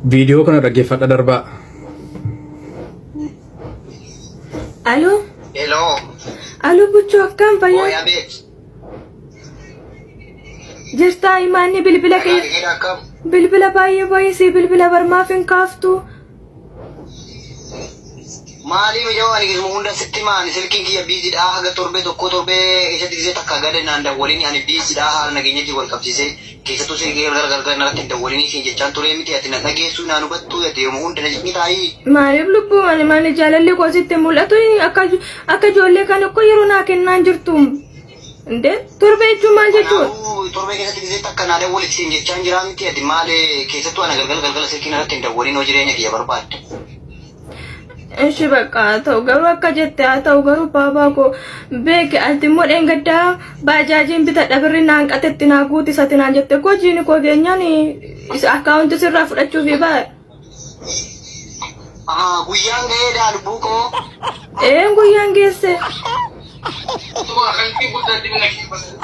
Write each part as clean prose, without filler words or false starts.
Viidiyoo kana dhaggeeffadha darbaa. Aloo, Hello. aloo buchoo akkam Oi fayyaa abeet. jirtaa imaanni bilbila Nagaa kee keedha akkam? bilbila baay'ee baay'ee si bilbila barmaaf hin kaaftu. Maalii mijoo ani gisuma hunda sitti himaa ani silkiin kiyya biizidha haga torbee tokkoo torbee keessatti gisee takka gada naan dawwalini ani biizidha haala nageenyatiin wal qabsiisee keessattuu silkii galgala galgala narratti hin dawwalinii siin jechaan turee miti ati na dhageessuu naan hubattuu ati yeruma hunda na cinqitaayii. Maaliif lubbuu ani maali jaalalli koo sitti mul'atu akka akka ijoollee kan koo yeroo naa kennaan jirtu. Indee torbee jechuun maal jechuudha? Kanaafuu torbee keessatti gisee takka naa dawwali siin jechaan jiraa miti ati maali keessattuu ana galgala galgala silkii narratti hin dawwalin hoo jireenya kiyya barbaadde. Ishi bakka haa ta'u garuu akka jette haa ta'u garuu baabaa koo beeki ati immoo dheengaddaa baajaajiin bitadha birri naan qatetti naa guutisati naan jette koo jiini koo geenyaan isa akkaawunti sirraa fudhachuufi ba'a. Ahaa guyyaan ga'ee daa lubbuu koo. Een guyyaan geesse.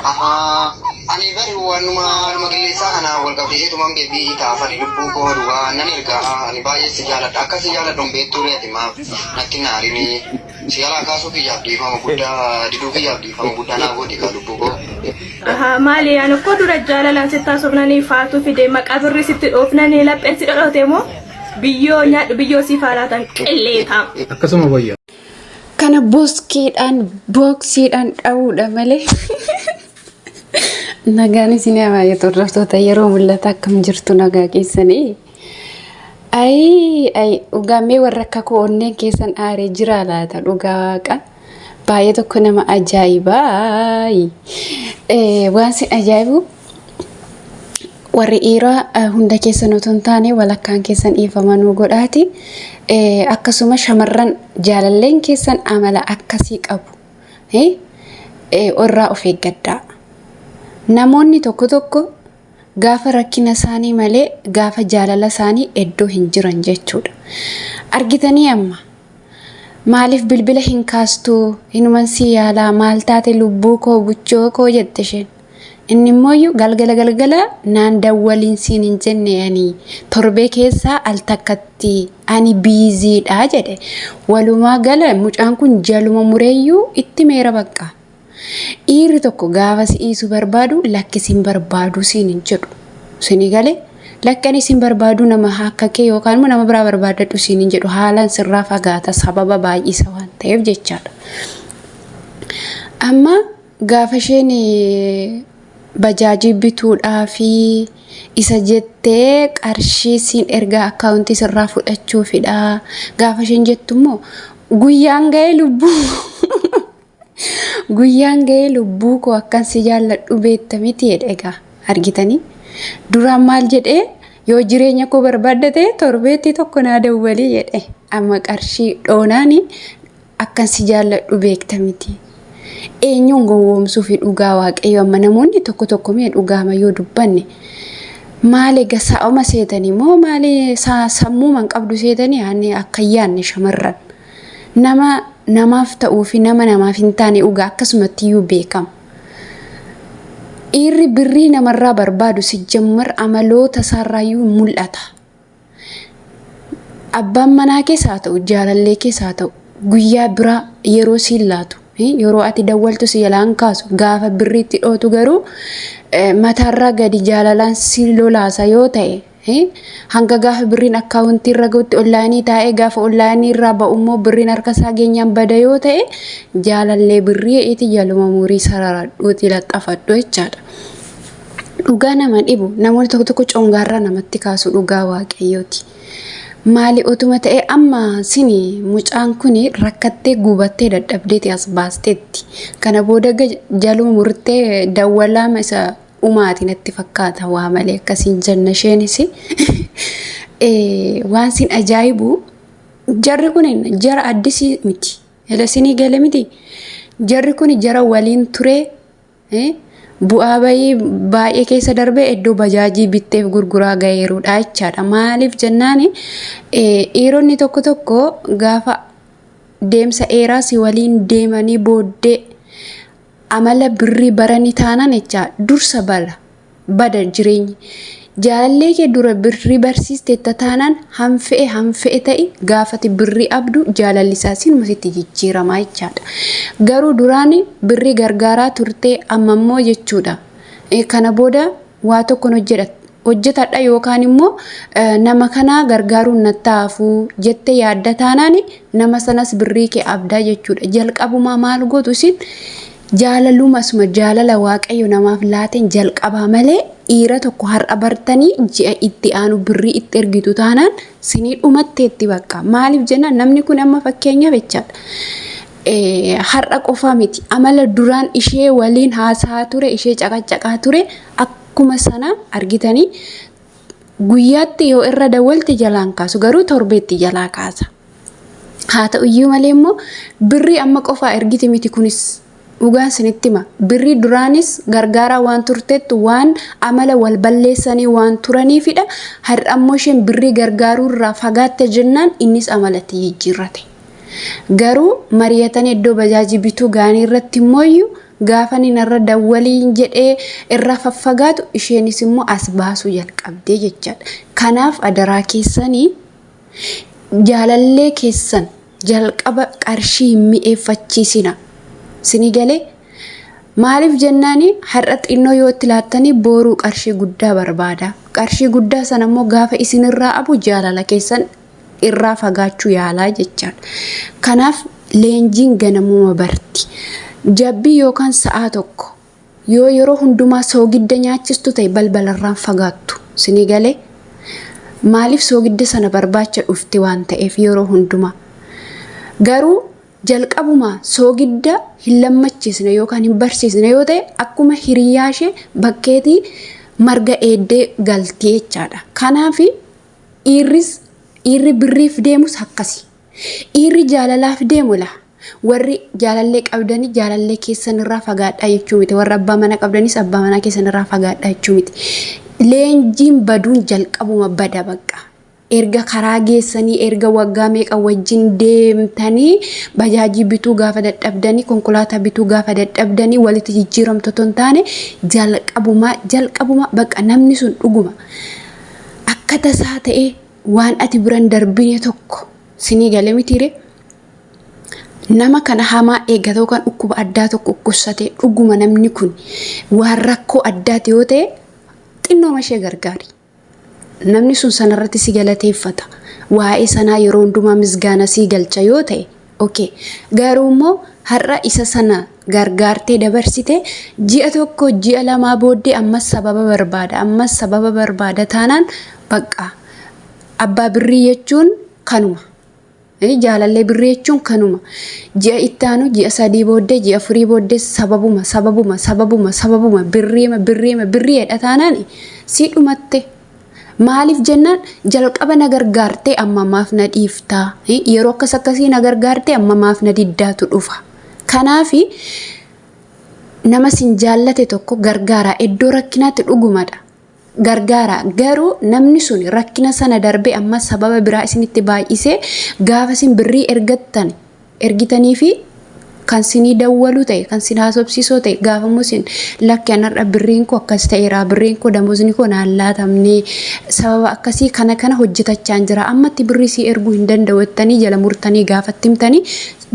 Ahaa ani bari waanuma haaluma qilleensaa kana wal qabsiisee tuman beebii taafani lubbuu koo dhugaa nan ergaa ani baay'ee si jaaladha akka si jaaladhu hin beektuu ree ati maaf natti hin aarinii si jalaa kaasuu kiyyaaf dhiifama guddaa diduu kiyyaaf dhiifama guddaa naa godhi kaa lubbuu koo. Ahaa maali ani koo dura jaalalaan sitti haasofnanii faatu fide maqaa birrii sitti dhoofnanii lapheen si dhodhoote moo biyyoo nyaadhu biyyoo siif haa laatan qilleetaa. Akkasuma wayya. Kana boskiidhaan booksiidhaan dha'uudha malee. Nagaan isin haa baay'atu hordoftoota yeroo mul'ata akkam jirtu nagaa keessanii. Ayii ayii dhugaa mee warra akka koo onneen keessan aaree jira laata dhugaa waaqa. Baay'ee tokko nama ajaa'ibaa. Waan sin ajaa'ibu warri dhiiraa hunda keessan otoo hin taane walakkaan keessan dhiifama nuu godhaati. Akkasuma shamarran jaalalleen keessan amala akkasii qabu. Irraa of eeggadhaa. Namoonni tokko tokko gaafa rakkina isaanii malee gaafa jaalala isaanii iddoo hin jiran jechuudha. Argitanii amma maaliif bilbila hin kaastuu hinuman si yaalaa maal taate lubbuu koo buchoo koo jette isheen. Inni immooyyuu galgala galgala naan dawwaliin siin hin jenne ani torbee keessaa al takkatti ani biiziidha jedhe. Walumaa gala mucaan kun jaluma mureeyyuu itti meera bakka. Dhiirri tokko gaafa si dhiisuu barbaadu lakki sin barbaadu siin hin jedhu. Sinii galee lakki ani sin barbaadu nama akka kee yookaan immoo nama biraa barbaadadhu siin hin jedhu haalaan sirraa fagaata sababa baay'isa waan ta'eef jechaadha. Amma gaafa isheen bajaajii bituudhaafi isa jettee qarshii siin ergaa akkaawuntii sirraa fudhachuufidha. Gaafa isheen jettu immoo guyyaan ga'ee lubbuu guyyaan ga'ee lubbuu koo akkan si jaalladhu beekta miti jedhe egaa argitanii. Duraan maal jedhee yoo jireenya koo barbaadda ta'e torbeetti tokko naa dawwalii jedhe amma qarshii dhoonaani Akkan si jaalladhu beekta miti. Eenyuun gowwoomsuufi dhugaa waaqayyo amma namoonni tokko tokko mee dhugaama yoo dubbanne maal egaa sa'ama seetanii moo maali sammuuma hin qabdu seetanii ani akka hin yaadne shamarran nama namaaf ta'uu fi nama namaaf hin taane dhugaa akkasumatti iyyuu beekama. Dhiirri birrii namarraa barbaadu sijjammar amaloota isaarraayyuu mul'ata. Abbaan manaa kees haa ta'u jaalallee kees haa ta'u guyyaa biraa yeroo siin laatu yeroo ati dawwaltu si jalaan kaasu gaafa birrii itti dhootu garuu mataarraa gadi jaalalaan si lolaasa yoo ta'e hanga gaafa birriin akkaawuntii irra ga'utti onlaayinii taa'ee gaafa onlaayinii irraa ba'u immoo birriin harka isaa geenyaan bada yoo ta'e jaalallee birrii iti jaluma murii sararadhuuti laxxafadhu jechaadha. Dhugaa nama dhibu namoonni tokko tokko congaarraa namatti kaasu dhugaa waaqayyooti. Maali otuma ta'e amma sini mucaan kun rakkattee gubattee dadhabdeeti as baasteetti. Kana booda jaluma murtee dawwalaama isa umaati natti fakkaata waa malee akkasiin jenna isheenis. Waan sin ajaa'ibu jarri kun jara addisii miti. Ela sinii gale miti. Jarri kun jara waliin turee Bu'aa bayii baay'ee keessa darbee iddoo bajaajii bitteef gurguraa ga'eerudha jechaadha. Maaliif jennaan dhiironni tokko tokko gaafa deemsa dheeraa si waliin deemanii booddee amala birrii baranii taanaan jecha dursa bala bada jireenyi. Jaalallee kee dura birrii barsiisteetta taanaan hanfe'e hanfe'e ta'i gaafati birrii abdu jaalalli isaa sinuma sitti jijjiiramaa jechaadha. Garuu duraan birrii gargaaraa turtee amma immoo jechuudha. Kana booda waa tokkon hojjetadha yookaan immoo nama kanaa gargaaruun natti hafuu jettee yaadda taanaan nama sanas birrii kee abdaa jechuudha. Jalqabumaa maal gootu isin jaalaluma asuma jaalala waaqayyo namaaf laateen jalqabaa malee dhiira tokko har'a bartanii ji'a itti aanu birrii itti ergitu taanaan sinii dhumatteetti bakka. Maaliif jennaan namni kun amma fakkeenyaaf jechaadha. Har'a qofaa miti amala duraan ishee waliin haasa'aa ture ishee caqacaqaa ture akkuma sana argitanii guyyaatti yoo irra dawwalte jalaan kaasu garuu torbeetti jalaa kaasa. Haa ta'uyyuu malee immoo birrii amma qofaa ergiti miti kunis dhugaan sinitti hima. Birrii duraanis gargaaraa waan turtettu waan amala wal balleessanii waan turaniifidha. Har'a immoo isheen birrii gargaaruu irraa fagaatte jennaan innis amalatti jijjiirrate. Garuu mari'atanii iddoo bajaajii bituu gaanii irratti immooyyuu gaafa inni narra dawwaliin jedhee irraa faffagaatu isheenis immoo as baasuu jalqabdee jechaadha. Kanaaf adaraa keessanii jaalallee keessan jalqaba qarshii hin mi'eeffachiisina. Sinii galee maaliif jennaani har'a xinnoo yoo itti laattanii booruu qarshii guddaa barbaada. Qarshii guddaa sana immoo gaafa isinirraa abu jaalala keessan irraa fagaachuu yaalaa jechaadha. Kanaaf leenjiin ganamuma barti. Jabbii yookaan sa'aa tokko yoo yeroo hundumaa soogidda nyaachistu ta'e balbalarraan fagaattu. Sinii galee maaliif soogidda sana barbaacha dhufti waan ta'eef yeroo hundumaa. Garuu jalqabuma soogidda hin lammachiisne yookaan hin barsiisne yoo ta'e akkuma hiriyaa ishee bakkeetii marga eeddee galti jechaadha. Kanaaf dhiirris dhiirri birriif deemus akkasi. Dhiirri jaalalaaf deemu laa. Warri jaalallee qabdanii jaalallee keessan irraa fagaadhaa jechuu miti. Warri abbaa mana qabdanis abbaa manaa keessan irraa fagaadhaa jechuu miti. Leenjiin baduun jalqabuma bada bakka. Erga karaa geessanii erga waggaa meeqa wajjin deemtanii bajaajii bituu gaafa dadhabdanii konkolaataa bituu gaafa dadhabdanii walitti jijjiiramtu otoo hin taane jalqabuma jalqabuma bakka namni sun dhuguma. Akka tasaa ta'ee waan ati biran darbine tokko sinii galee mitiire nama kana hamaa eeggata yookaan dhukkuba addaa tokko dhukkubsatee dhuguma namni kun waan rakkoo addaati yoo ta'e xinnooma ishee gargaari. Namni sun sanarratti si galateeffata. Waa'ee sanaa yeroo hundumaa misgaana sii galcha yoo ta'e okay. Garuu immoo har'a isa sana gargaartee dabarsite ji'a tokko ji'a lamaa booddee ammas sababa barbaada ammas sababa barbaada taanaan bakka abbaa birrii jechuun kanuma. Jaalallee birrii jechuun kanuma. Ji'a itti aanu ji'a sadii booddee ji'a afurii booddee sababuma sababuma sababuma sababuma birriima birriima birrii jedha taanaan sii dhumatte. Maaliif jennaan jalqaba na gargaartee amma maaf na dhiiftaa? Yeroo akkas akkasii na gargaartee amma maaf na diddaatu dhufa. Kanaafi nama sin jaallate tokko gargaaraa iddoo rakkinaatti dhugumadha. Gargaara garuu namni sun rakkina sana darbee amma sababa biraa isinitti baay'isee gaafa isin birrii ergattan ergitanii fi kan sinii dawwalu ta'e kan sin haasofsiisoo ta'e gaafa immoo isin lakki an har'a birriin koo akkas ta'eera birriin koo damoosni koo naan laatamne sababa akkasii kana kana hojjetachaa jira ammatti birrii sii erguu hin danda'u jettanii jala murtanii gaafatti himtanii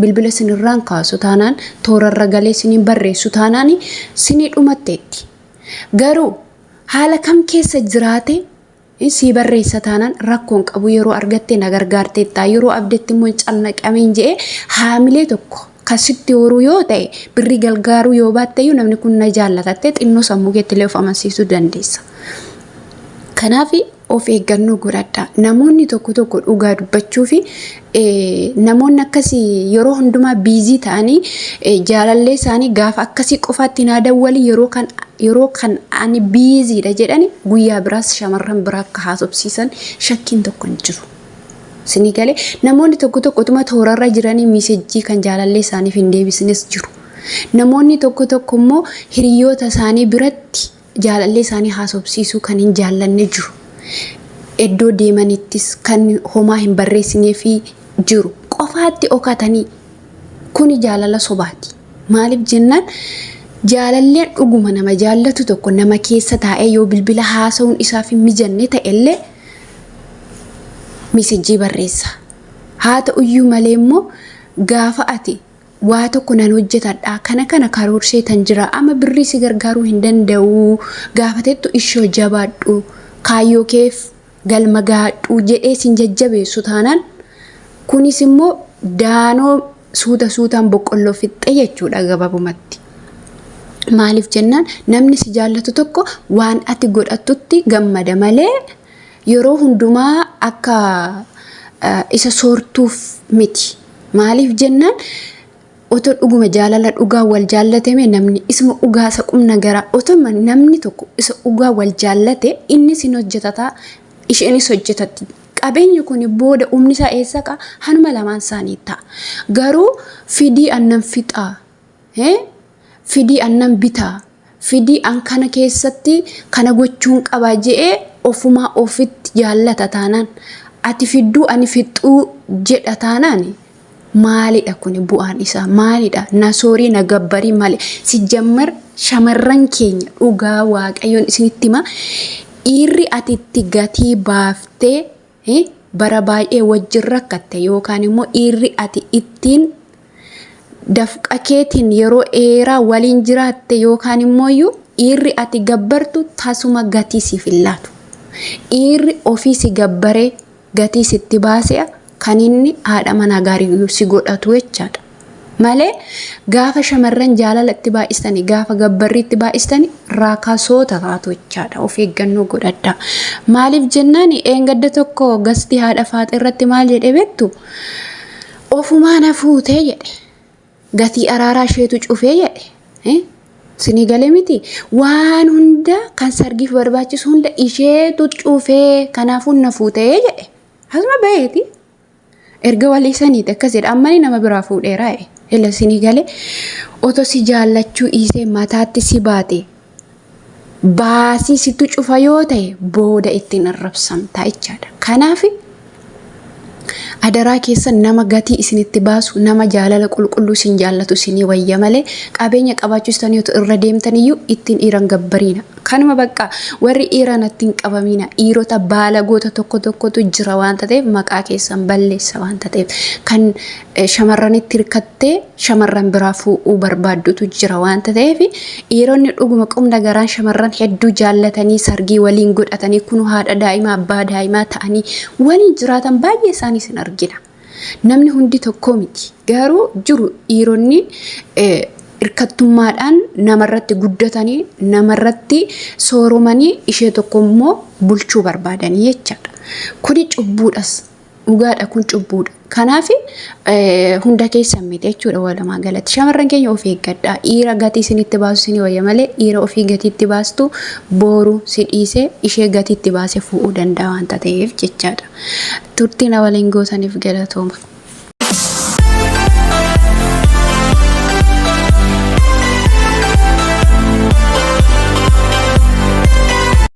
bilbila isinirraan kaasu taanaan toorarra galee isiniin barreessu taanaan sinii dhumatteetti. Garuu haala kam keessa jiraate sii barreessa taanaan rakkoon qabu yeroo argatte na gargaarteetta yeroo abdetti immoo cannaqameen je'e haamilee tokko kasitti horuu yoo ta'e birrii gargaaruu yoo baatteyyuu namni kun na jaallatatte xinnoo sammuu keetti illee of amansiisuu dandeessa. Kanaaf of eeggannoo godhadha. Namoonni tokko tokko dhugaa dubbachuu fi namoonni akkasii yeroo hundumaa biizii ta'anii jaalallee isaanii gaafa akkasii qofaatti naa dawwali yeroo kan ani biiziidha jedhani guyyaa biraas shamarran biraa akka haasofsiisan shakkiin tokko hin jiru. Sinii galee namoonni tokko tokko utuma toorarra jiranii miisejjii kan jaalallee isaaniif hin deebisnes jiru. Namoonni tokko tokko immoo hiriyoota isaanii biratti jaalallee isaanii haasofsiisuu kan hin jaallanne jiru. Iddoo deemanittis kan homaa hin barreessineefi jiru. Qofaatti okatanii kuni jaalala sobaati. Maaliif jennaan Jaalalleen dhuguma nama jaallatu tokko nama keessa taa'ee yoo bilbila haasa'uun isaaf hin mijanne ta'ellee misejjii barreessa. Haa ta'uyyuu malee immoo gaafa ati waa tokko nan hojjetadha kana kana karoorsee tan jira amma birrii si gargaaruu hin danda'u gaafatettu ishoo jabaadhu kaayyoo keef galma gaadhu jedhee sin jajjabeessu taanaan kunis immoo daanoo suuta suutaan boqqolloo fixxe jechuudha gabaabumatti. Maaliif jennaan namni si jaallatu tokko waan ati godhattutti gammada malee yeroo hundumaa akka isa soortuuf miti. Maaliif jennaan otoo dhuguma jaalala dhugaa wal jaallatame namni isuma dhugaa isa qubna garaa otoo namni tokko isa dhugaa wal jaallate inni sin hojjetataa isheenis hojjetatti. Qabeenyi kun booda humni isaa eessa qa'a? Hanuma lamaan isaanii ta'a. Garuu fidii annan fixaa, fidii annan bitaa, fidii an kana keessatti kana gochuun qaba je'ee ofumaa ofitti jaallata taanaan ati fidduu ani fixxuu jedha taanaan maalidha kun bu'aan isaa maalidha? Na soorii na gabbarii malee sijjammar shamarran keenya dhugaa waaqayyoon isinitti hima dhiirri ati itti gatii baaftee bara baay'ee wajjin rakkatte yookaan immoo dhiirri ati ittiin dafqa keetiin yeroo dheeraa waliin jiraatte yookaan immoo dhiirri ati gabbartu tasuma gatii siif hin laatu. Dhiirri ofii si gabbaree gatii sitti baasee kan inni haadha manaa gaarii si godhatu jechaadha. Malee gaafa shamarran jaalala itti baay'istanii gaafa gabbarrii itti baay'istanii raakasoota taatu jechaadha. Of eeggannoo godhadha. Maaliif jennaan eengadda tokko gasti haadha faaxee irratti maal jedhe beektu? Ofumaa na fuutee jedhe. Gatii araaraa isheetu cufee jedhe. Sinii galee miti waan hunda kan sargiif barbaachisu hunda isheetu cufee kanaafuu na fuutee jedhe. Asuma baheeti. Erga walii saniiti akkas jedha ammani nama biraa fuudheera. Ila sinii galee otoo si jaallachuu dhiisee mataatti si baate baasii situ cufa yoo ta'e booda ittiin arrabsamtaa jechaadha. Kanaaf adaraa keessan nama gatii isinitti baasu nama jaalala qulqulluu isin jaallatu isinii wayya malee qabeenya qabaachuu otoo irra deemtaniyyuu ittiin dhiiran gabbariina. Kanuma bakka warri dhiiran ittiin qabamina dhiirota baalagoota tokko tokkotu jira waanta ta'eef maqaa keessan balleessa waanta ta'eef kan shamarranitti hirkattee shamarran biraa fuudhuu barbaaddutu jira waanta ta'eef dhiironni dhuguma qubna garaan shamarran hedduu jaallatanii sargii waliin godhatanii kun haadha daa'imaa abbaa daa'imaa ta'anii waliin jiraatan baay'ee isaanii sin argina. Namni hundi tokko miti. Garuu jiru dhiironni hirkattummaadhaan namarratti guddatanii namarratti sooromanii ishee tokko immoo bulchuu barbaadanii jechaadha. Kuni cubbuudhas. Dhugaadha kun cubbuudha. Kanaaf hunda keessan miti jechuudha walumaa galatti. Shamarran keenya of eeggadhaa. Dhiira gatii isinitti baasu isinii wayya malee dhiira ofii gatii itti baastu booru si dhiisee ishee gatii itti baasee fuudhuu danda'a waanta ta'eef jechaadha. Turtii na waliin gootaniif galatooma.